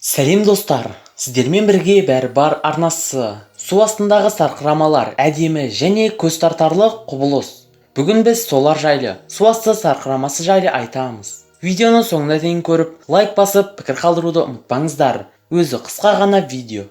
Сәлем, достар! Сіздермен бірге Бәрі бар арнасы. Су астындағы сарқырамалар әдемі және көз тартарлық құбылыс. Бүгін біз солар жайлы, су асты сарқырамасы жайлы айтамыз. Видеоны соңына дейін көріп, лайк басып, пікір қалдыруды ұмытпаңыздар. Өзі қысқа ғана видео.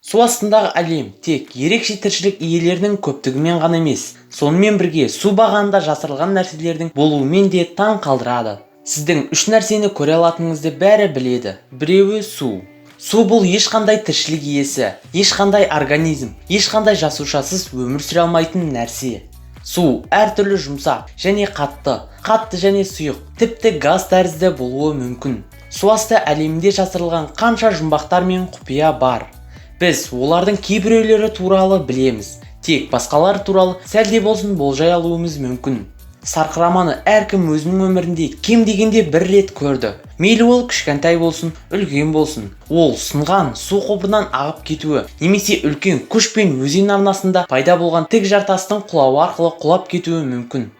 Су астындағы әлем тек ерекше тіршілік иелерінің көптігімен ғана емес, сонымен бірге су бағанында жасырылған нәрселердің болуымен де таң қалдырады. Сіздің үш нәрсені көре алатыныңызды бәрі біледі. Біреуі – су. Су – бұл ешқандай тіршілік иесі, ешқандай организм, ешқандай жасушасыз өмір сүре алмайтын нәрсе. Су әртүрлі жұмсақ және қатты, қатты және сұйық, тіпті газ тәрізді болуы мүмкін. Су асты әлемінде жасырылған қанша жұмбақтар мен құпия бар. Біз олардың кейбіреулері туралы білеміз, тек басқалары туралы сәл де болсын болжай алуымыз мүмкін. Сарқыраманы әркім өзінің өмірінде кем дегенде бір рет көрді. Мейлі ол кішкентай болсын, үлкен болсын. Ол сынған су құбырынан ағып кетуі немесе үлкен күш пен өзен арнасында пайда болған тік жартастың құлауы арқылы құлап кетуі мүмкін.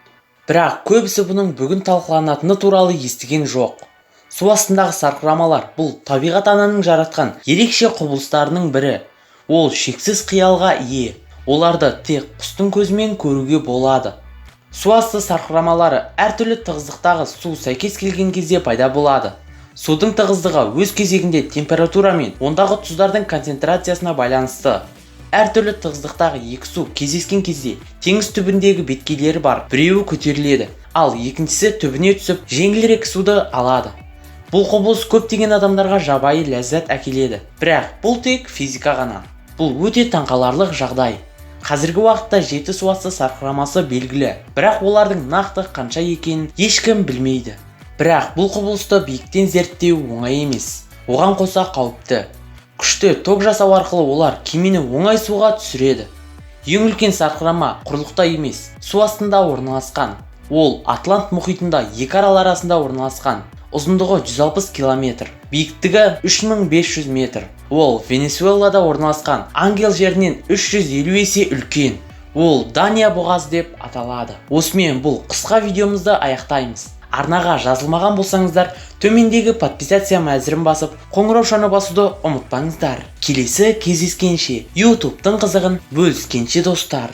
Бірақ көбісі бұның бүгін талқыланатыны туралы естіген жоқ. Су астындағы сарқырамалар – бұл табиғат ананың жаратқан ерекше құбылыстарының бірі. Ол шексіз қиялға ие. Оларды тек құстың көзімен көруге болады. Су асты сарқырамалары әртүрлі тығыздықтағы су сәйкес келген кезде пайда болады. Судың тығыздығы өз кезегінде температура мен ондағы тұздардың концентрациясына байланысты. Әртүрлі тығыздықтағы екі су кездескен кезде теңіз түбіндегі беткейлері бар біреуі көтеріледі, ал екіншісі түбіне түсіп, жеңілірек суды алады. Бұл құбылыс көптеген адамдарға жабайы ләззат әкеледі, бірақ бұл тек физика ғана. Бұл өте таңқаларлық жағдай. Қазіргі уақытта 7 су асты сарқырамасы белгілі, бірақ олардың нақты қанша екенін ешкім білмейді. Бірақ бұл құбылысты биіктен зерттеу оңай емес, оған қоса қауіпті. Күшті ток жасау арқылы олар кемені оңай суға түсіреді. Ең үлкен сарқырама құрлықта емес, су астында орналасқан. Ол Атлант мұхитында екі арал арасында орналасқан. Ұзындығы 160 километр, биіктігі 3500 метр. Ол Венесуэлада орналасқан Ангел жерінен 350 есе үлкен. Ол Дания бұғазы деп аталады. Осымен бұл қысқа видеомызды аяқтаймыз. Арнаға жазылмаған болсаңыздар, төмендегі подписаться мәзірін басып, қоңыраушаны басуды ұмытпаңыздар. Келесі кездескенше, YouTube'тың қызығын бөліскенше, достар.